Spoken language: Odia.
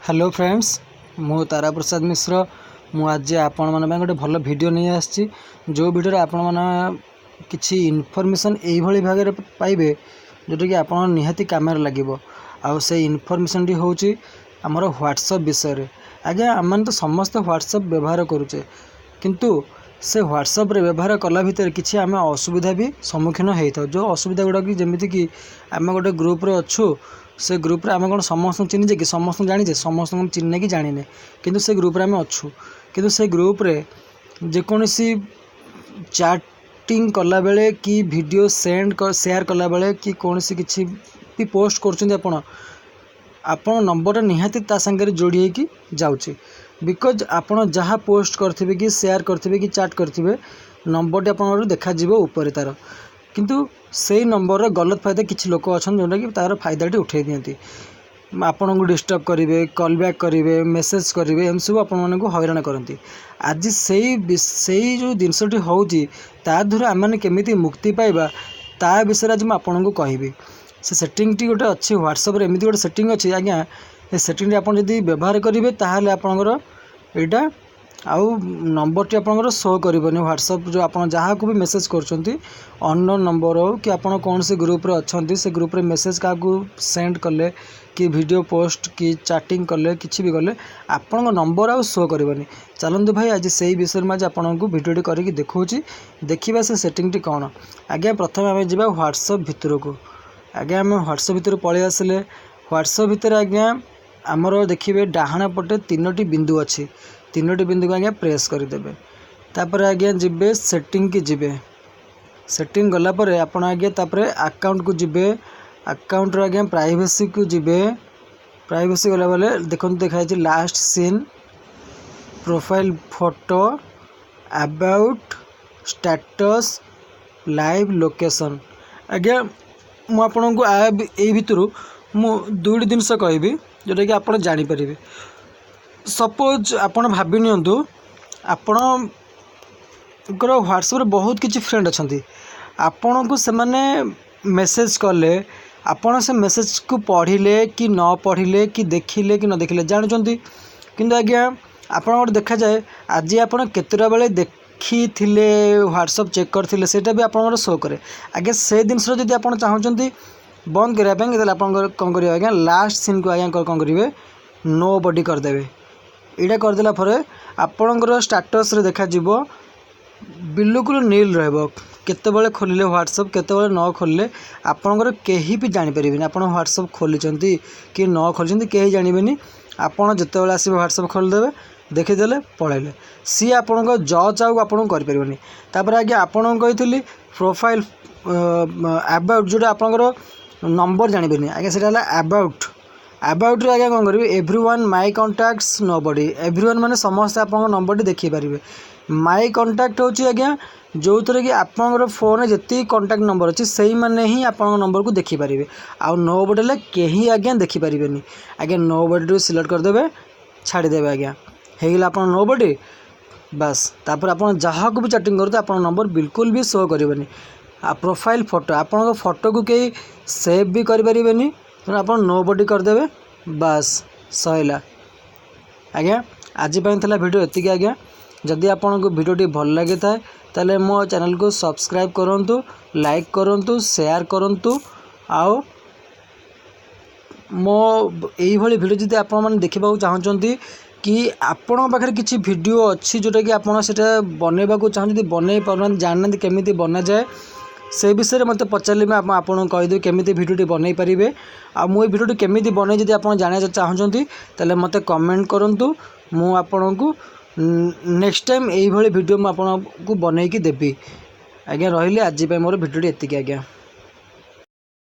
ହ୍ୟାଲୋ ଫ୍ରେଣ୍ଡସ୍, ମୁଁ ତାରାପ୍ରସାଦ ମିଶ୍ର। ମୁଁ ଆଜି ଆପଣମାନଙ୍କ ପାଇଁ ଗୋଟେ ଭଲ ଭିଡ଼ିଓ ନେଇ ଆସିଛି, ଯେଉଁ ଭିଡ଼ିଓରେ ଆପଣମାନେ କିଛି ଇନଫର୍ମେସନ୍ ଏଇଭଳି ଭାବରେ ପାଇବେ ଯେଉଁଟାକି ଆପଣ ନିହାତି କାମରେ ଲାଗିବ। ଆଉ ସେଇ ଇନଫର୍ମେସନ୍ଟି ହେଉଛି ଆମର ହ୍ୱାଟ୍ସଅପ୍ ବିଷୟରେ। ଆଜ୍ଞା, ଆମେମାନେ ତ ସମସ୍ତେ ହ୍ୱାଟ୍ସଅପ୍ ବ୍ୟବହାର କରୁଛେ, କିନ୍ତୁ ସେ ହ୍ୱାଟ୍ସଅପ୍ରେ ବ୍ୟବହାର କଲା ଭିତରେ କିଛି ଆମେ ଅସୁବିଧା ବି ସମ୍ମୁଖୀନ ହେଇଥାଉ। ଯେଉଁ ଅସୁବିଧା ଗୁଡ଼ାକ ଯେମିତିକି ଆମେ ଗୋଟେ ଗ୍ରୁପ୍ରେ ଅଛୁ, ସେ ଗ୍ରୁପ୍ରେ ଆମେ କ'ଣ ସମସ୍ତଙ୍କୁ ଚିହ୍ନିଛେ କି ସମସ୍ତଙ୍କୁ ଜାଣିଛେ? ସମସ୍ତଙ୍କୁ ଚିହ୍ନିନେ କି ଜାଣିନେ, କିନ୍ତୁ ସେ ଗ୍ରୁପ୍ରେ ଆମେ ଅଛୁ। କିନ୍ତୁ ସେ ଗ୍ରୁପ୍ରେ ଯେକୌଣସି ଚାଟିଂ କଲାବେଳେ କି ଭିଡ଼ିଓ ସେଣ୍ଡ ସେୟାର କଲାବେଳେ କି କୌଣସି କିଛି ବି ପୋଷ୍ଟ କରୁଛନ୍ତି ଆପଣ, ଆପଣ ନମ୍ବରଟା ନିହାତି ତା ସାଙ୍ଗରେ ଯୋଡ଼ି ହେଇକି ଯାଉଛି, because ଆପଣ ଯାହା ପୋଷ୍ଟ କରିଥିବେ କି ସେୟାର କରିଥିବେ କି ଚାଟ୍ କରିଥିବେ, ନମ୍ବରଟି ଆପଣଙ୍କର ଦେଖାଯିବ ଉପରେ ତା'ର। କିନ୍ତୁ ସେଇ ନମ୍ବରର ଗଲତ ଫାଇଦା କିଛି ଲୋକ ଅଛନ୍ତି, ଯେଉଁଟାକି ତା'ର ଫାଇଦାଟି ଉଠାଇ ଦିଅନ୍ତି। ଆପଣଙ୍କୁ ଡିଷ୍ଟର୍ବ କରିବେ, କଲ୍ ବ୍ୟାକ୍ କରିବେ, ମେସେଜ୍ କରିବେ, ଏମିତି ସବୁ ଆପଣମାନଙ୍କୁ ହଇରାଣ କରନ୍ତି। ଆଜି ସେଇ ଯେଉଁ ଜିନିଷଟି ହେଉଛି, ତା ଦେହରୁ ଆମେମାନେ କେମିତି ମୁକ୍ତି ପାଇବା, ତା ବିଷୟରେ ଆଜି ମୁଁ ଆପଣଙ୍କୁ କହିବି। ସେ ସେଟିଂଟି ଗୋଟେ ଅଛି ହ୍ୱାଟ୍ସଆପ୍ରେ, ଏମିତି ଗୋଟେ ସେଟିଂ ଅଛି ଆଜ୍ଞା। ଏ ସେଟିଂଟି ଆପଣ ଯଦି ବ୍ୟବହାର କରିବେ, ତାହେଲେ ଆପଣଙ୍କର ଏଇଟା ଆଉ ନମ୍ବରଟି ଆପଣଙ୍କର ଶୋ କରିବନି। ହ୍ୱାଟ୍ସଆପ୍ ଯେଉଁ ଆପଣ ଯାହାକୁ ବି ମେସେଜ୍ କରୁଛନ୍ତି, ଅନନୋନ୍ ନମ୍ବର ହେଉ କି ଆପଣ କୌଣସି ଗ୍ରୁପ୍ରେ ଅଛନ୍ତି, ସେ ଗ୍ରୁପ୍ରେ ମେସେଜ୍ କାହାକୁ ସେଣ୍ଡ କଲେ କି ଭିଡ଼ିଓ ପୋଷ୍ଟ କି ଚାଟିଂ କଲେ, କିଛି ବି କଲେ, ଆପଣଙ୍କ ନମ୍ବର ଆଉ ଶୋ କରିବନି। ଚାଲନ୍ତୁ ଭାଇ, ଆଜି ସେଇ ବିଷୟରେ ମୁଁ ଆଜି ଆପଣଙ୍କୁ ଭିଡ଼ିଓଟି କରିକି ଦେଖାଉଛି। ଦେଖିବା ସେ ସେଟିଂଟି କ'ଣ। ଆଜ୍ଞା, ପ୍ରଥମେ ଆମେ ଯିବା ହ୍ୱାଟ୍ସଆପ୍ ଭିତରକୁ। ଆଜ୍ଞା, ଆମେ ହ୍ୱାଟ୍ସଆପ୍ ଭିତରୁ ପଳେଇ ଆସିଲେ। ହ୍ୱାଟ୍ସଆପ୍ ଭିତରେ ଆଜ୍ଞା ଆମର ଦେଖିବେ ଡାହାଣ ପଟେ ତିନୋଟି ବିନ୍ଦୁ ଅଛି। ତିନୋଟି ବିନ୍ଦୁକୁ ଆଜ୍ଞା ପ୍ରେସ୍ କରିଦେବେ। ତାପରେ ଆଜ୍ଞା ଯିବେ, ସେଟିଂକି ଯିବେ। ସେଟିଂ ଗଲା ପରେ ଆପଣ ଆଜ୍ଞା ତାପରେ ଆକାଉଣ୍ଟକୁ ଯିବେ। ଆକାଉଣ୍ଟର ଆଜ୍ଞା ପ୍ରାଇଭେସିକୁ ଯିବେ। ପ୍ରାଇଭେସି ଗଲା ପରେ ଦେଖନ୍ତୁ, ଦେଖାଯାଇଛି last seen, profile photo, about, status, live location। ଆଜ୍ଞା, ମୁଁ ଆପଣଙ୍କୁ ଏଇ ଭିତରୁ ମୁଁ ଦୁଇଟି ଜିନିଷ କହିବି, ଯେଉଁଟାକି ଆପଣ ଜାଣିପାରିବେ। ସପୋଜ୍ ଆପଣ ଭାବି ନିଅନ୍ତୁ, ଆପଣଙ୍କର ହ୍ୱାଟ୍ସଆପ୍ରେ ବହୁତ କିଛି ଫ୍ରେଣ୍ଡ ଅଛନ୍ତି। ଆପଣଙ୍କୁ ସେମାନେ ମେସେଜ୍ କଲେ, ଆପଣ ସେ ମେସେଜ୍କୁ ପଢ଼ିଲେ କି ନ ପଢ଼ିଲେ କି ଦେଖିଲେ କି ନ ଦେଖିଲେ ଜାଣୁଛନ୍ତି। କିନ୍ତୁ ଆଜ୍ଞା, ଆପଣ ଗୋଟେ ଦେଖାଯାଏ, ଆଜି ଆପଣ କେତେଟା ବେଳେ ଦେଖିଥିଲେ, ହ୍ୱାଟ୍ସଆପ୍ ଚେକ୍ କରିଥିଲେ, ସେଇଟା ବି ଆପଣଙ୍କର ଶୋ କରେ। ଆଜ୍ଞା, ସେ ଜିନିଷଟା ଯଦି ଆପଣ ଚାହୁଁଛନ୍ତି ବନ୍ଦ କରିବା ପାଇଁ, ତାହେଲେ ଆପଣଙ୍କର କ'ଣ କରିବେ ଆଜ୍ଞା? ଲାଷ୍ଟ ସିନ୍କୁ ଆଜ୍ଞା କ'ଣ କରିବେ? ନୋ ବଡ଼ି କରିଦେବେ। ଏଇଟା କରିଦେଲା ପରେ ଆପଣଙ୍କର ଷ୍ଟାଟସ୍ରେ ଦେଖାଯିବ ବିଲକୁଲ ନିଲ୍ ରହିବ। କେତେବେଳେ ଖୋଲିଲେ ହ୍ୱାଟ୍ସଆପ୍, କେତେବେଳେ ନ ଖୋଲିଲେ, ଆପଣଙ୍କର କେହି ବି ଜାଣିପାରିବେନି। ଆପଣ ହ୍ୱାଟ୍ସଆପ୍ ଖୋଲିଛନ୍ତି କି ନ ଖୋଲିଛନ୍ତି, କେହି ଜାଣିବେନି। ଆପଣ ଯେତେବେଳେ ଆସିବେ, ହ୍ୱାଟ୍ସଆପ୍ ଖୋଲିଦେବେ, ଦେଖିଦେଲେ, ପଳେଇଲେ। ସିଏ ଆପଣଙ୍କ ଜଜ୍ ଆଉ ଆପଣଙ୍କୁ କରିପାରିବନି। ତାପରେ ଆଜ୍ଞା ଆପଣଙ୍କୁ କହିଥିଲି ପ୍ରୋଫାଇଲ୍ ଆବାଉଟ୍, ଯେଉଁଟା ଆପଣଙ୍କର ନମ୍ବର ଜାଣିବେନି ଆଜ୍ଞା, ସେଇଟା ହେଲା ଆବାଉଟ୍। ଆବାଉଟ୍ରେ ଆଜ୍ଞା କ'ଣ କରିବେ? Everyone, my contacts, nobody। Everyone ମାନେ ସମସ୍ତେ ଆପଣଙ୍କ ନମ୍ବରଟି ଦେଖିପାରିବେ। ମାଇ କଣ୍ଟାକ୍ଟ ହେଉଛି ଆଜ୍ଞା ଯେଉଁଥିରେ କି ଆପଣଙ୍କର ଫୋନ୍ରେ ଯେତିକି କଣ୍ଟାକ୍ଟ ନମ୍ବର ଅଛି, ସେଇମାନେ ହିଁ ଆପଣଙ୍କ ନମ୍ବରକୁ ଦେଖିପାରିବେ। ଆଉ ନୋ ବଡ଼ି ହେଲେ କେହି ଆଜ୍ଞା ଦେଖିପାରିବେନି। ଆଜ୍ଞା, ନୋ ବଡ଼ିରୁ ସିଲେକ୍ଟ କରିଦେବେ, ଛାଡ଼ିଦେବେ। ଆଜ୍ଞା, ହେଇଗଲା ଆପଣ ନୋ ବଡ଼ି। ବାସ୍, ତାପରେ ଆପଣ ଯାହାକୁ ବି ଚାଟିଂ କରନ୍ତୁ, ଆପଣଙ୍କ ନମ୍ବର ବିଲକୁଲ ବି ଶୋ କରିବେନି। ଆଉ ପ୍ରୋଫାଇଲ୍ ଫଟୋ, ଆପଣଙ୍କ ଫଟୋକୁ କେହି ସେଭ୍ ବି କରିପାରିବେନି, ତେଣୁ ଆପଣ ନୋ ବଡ଼ି କରିଦେବେ। ବାସ୍, ସଇଲା। ଆଜ୍ଞା, ଆଜି ପାଇଁ ଥିଲା ଭିଡ଼ିଓ ଏତିକି। ଆଜ୍ଞା, ଯଦି ଆପଣଙ୍କୁ ଭିଡ଼ିଓଟି ଭଲ ଲାଗିଥାଏ, ତାହେଲେ ମୋ ଚ୍ୟାନେଲକୁ ସବସ୍କ୍ରାଇବ୍ କରନ୍ତୁ, ଲାଇକ୍ କରନ୍ତୁ, ସେୟାର କରନ୍ତୁ। ଆଉ ମୋ ଏଇଭଳି ଭିଡ଼ିଓ ଯଦି ଆପଣମାନେ ଦେଖିବାକୁ ଚାହୁଁଛନ୍ତି କି ଆପଣଙ୍କ ପାଖରେ କିଛି ଭିଡ଼ିଓ ଅଛି, ଯେଉଁଟାକି ଆପଣ ସେଇଟା ବନେଇବାକୁ ଚାହୁଁଛନ୍ତି, ବନେଇ ପାରୁନାହାନ୍ତି, ଜାଣିନାହାନ୍ତି କେମିତି ବନାଯାଏ, ସେ ବିଷୟରେ ମୋତେ ପଚାରିଲେ ମୁଁ ଆପଣଙ୍କୁ କହିଦେବି କେମିତି ଭିଡ଼ିଓଟି ବନେଇ ପାରିବେ। ଆଉ ମୁଁ ଏଇ ଭିଡ଼ିଓଟି କେମିତି ବନେଇ ଯଦି ଆପଣ ଜାଣିବାକୁ ଚାହୁଁଛନ୍ତି, ତାହେଲେ ମୋତେ କମେଣ୍ଟ କରନ୍ତୁ। ମୁଁ ଆପଣଙ୍କୁ ନେକ୍ସଟ ଟାଇମ୍ ଏଇଭଳି ଭିଡ଼ିଓ ମୁଁ ଆପଣଙ୍କୁ ବନେଇକି ଦେବି। ଆଜ୍ଞା, ରହିଲି। ଆଜି ପାଇଁ ମୋର ଭିଡ଼ିଓଟି ଏତିକି ଆଜ୍ଞା।